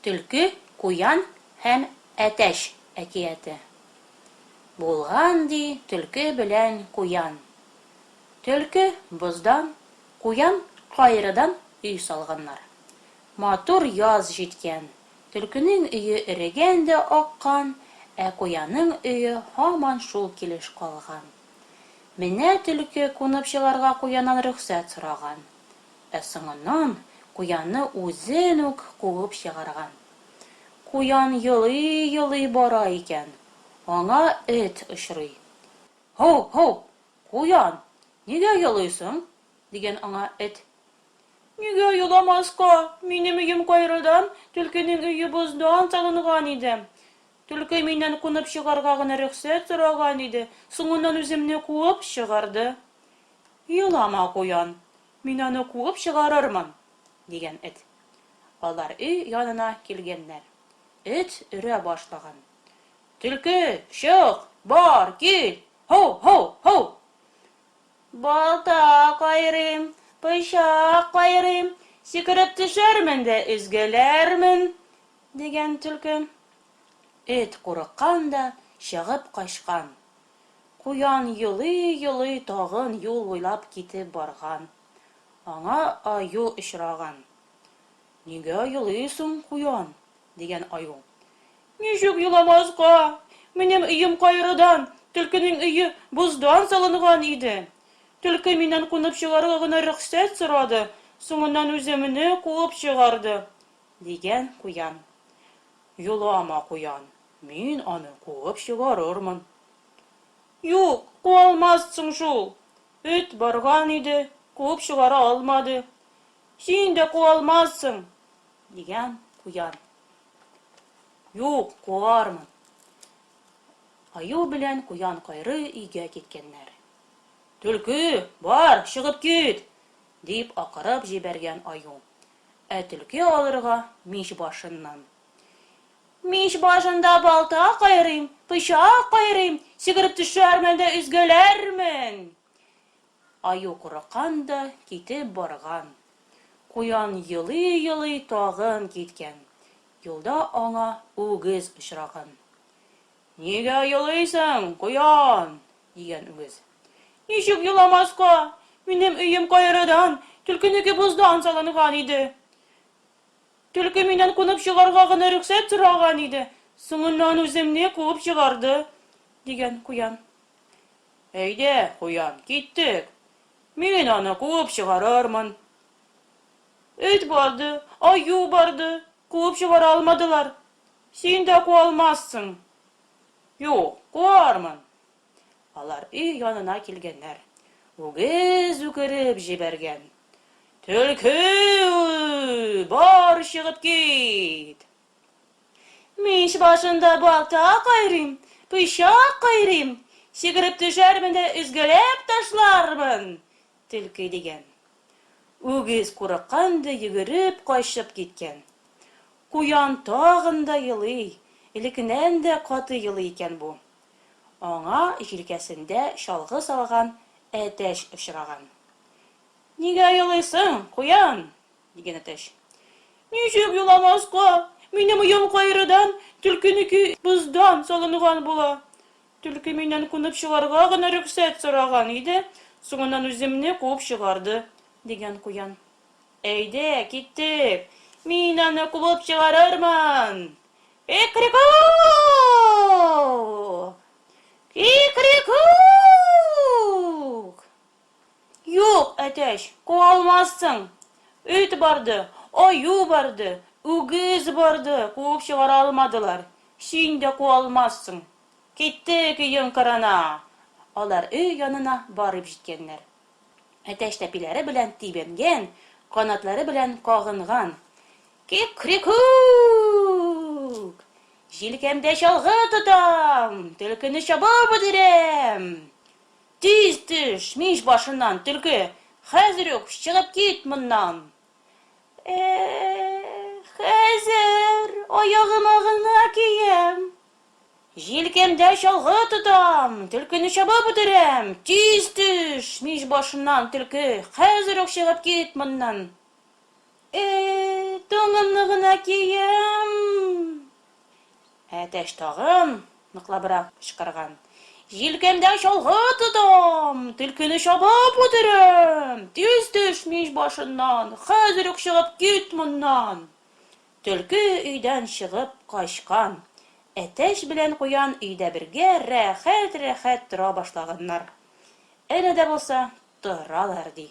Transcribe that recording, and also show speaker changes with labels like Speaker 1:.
Speaker 1: Төлке, куян һәм әтәч әкияте. Булган, ди, төлке белән куян. Төлке, боздан, куян кайрыдан өй салганнар. Матур яз җиткән. Төлкенең өе эрегән дә аккан, ә куянның өе һаман шул килеш калган. Менә төлке кунып чыгарга куяннан рөхсәт сораган. Ә соңыннан куянны үзен үк куып чыгарган. Куян елый-елый бара икән, аңа эт очрый. Һау-һау, куян, нигә елыйсың? дигән аңа эт. Нигә еламаска, минем өем кайрыдан, төлкенең өе боздан салынган иде. Төлке миннән кунып чыгарга гына рөхсәт сораган иде, соңыннан үземне куып чыгарды. Елама, куян, мин аны куып чыгарырмын, дигән эт. Алар өй янына килгәннәр. Эт өрә башлаган. Төлке, чык, бар, кил, һау-һау, һау! Балта кайрыйм, пычак кайрыйм, сикереп төшәрмен дә өзгәләрмен, дигән төлке. Эт курыккан да чыгып качкан. Куян елый-елый тагын юл буйлап китеп барган. Аңа аю очраган. Нигә елыйсың, куян? дигән аю. Ничек еламаска? Минем өем кайрыдан, төлкенең өе боздан салынган иде. Төлке миннән кунып чыгарга гына рөхсәт сорады, соңыннан үземне куып чыгарды, дигән куян. Елама, куян, мин аны куып чыгарырмын. Юк, куа алмассың шул. Эт барган иде, куып чыгара алмады. Син дә куа алмассың, дигән куян. Юк, куармын. Аю белән куян кайры өйгә киткәннәр. Төлке, бар, чыгып кит! дип акырып җибәргән аю. Ә төлке алырга мич башыннан. Мич башында балта кайрыйм, пычак кайрыйм, сикереп төшәрмен дә өзгәләрмен! Аю курыккан да китеп барган. Куян елый-елый тагын киткән. Юлда аңа үгез очраган. Нигә елыйсың, куян? дигән үгез. Ничек еламаска? Минем өем кайрыдан, төлкенеке боздан салынган иде. Төлке миннән кунып чыгарга гына рөхсәт сораган иде, соңыннан үземне куып чыгарды, дигән куян. Әйдә, куян, киттек. Мин аны куып чыгарырмын. Эт барды, аю барды, куып чыгара алмадылар. Син дә куа алмассың. Юк, куармын. Алар өй янына килгәннәр. Үгез үкереп җибәргән. Төлке, бар чыгып кит! Мич башында балта кайрыйм, пычак кайрыйм, сикереп төшәрмен дә өзгәләп ташлармын, төлке дигән. Үгез курыккан да йөгереп качып киткән. Куян тагын да елый, элеккеннән дә каты елый икән бу. Аңа җилкәсендә чалгы салган әтәч очраган. Нигә елыйсың, куян? дигән әтәч. Ничек еламаска? Минем оям кайрыдан, төлкенеке боздан салынган була. Төлке миннән кунып чыгарга гына рөхсәт сораган иде, соңыннан үземне куып чыгарды, дигән куян. Әйдә, киттек, мин аны куып чыгарырмын! Кикрикүк! Кикрикүк! Юк, әтәч, куа алмассың. Эт барды, аю барды, үгез барды, куып чыгара алмадылар. Син дә куа алмассың. Киттек өең кырына! Алар өй янына барып җиткәннәр. Әтәч тәпиләре белән тибенгән, канатлары белән кагынган. Кикрикүк! Җилкәмдә чалгы тотам, төлкене чабып үтерәм! Тиз төш мич башыннан, төлке, хәзер үк чыгып кит моннан! Э, хәзер аягыма гына киям. Җилкәмдә чалгы тотам, төлкене чабып үтерәм! Тиз төш мич башыннан, төлке, хәзер үк чыгып кит моннан! Э, туңымны гына киям. Әтәч тагын ныклабрак кычкырган. Җилкәмдә чалгы тотам, төлкене чабып үтерәм! Тиз төш мич башыннан, хәзер үк чыгып кит моннан! Төлке өйдән чыгып качкан. Әтәч белән куян өйдә бергә рәхәт-рәхәт тора башлаганнар. Әле дә булса торалар, ди.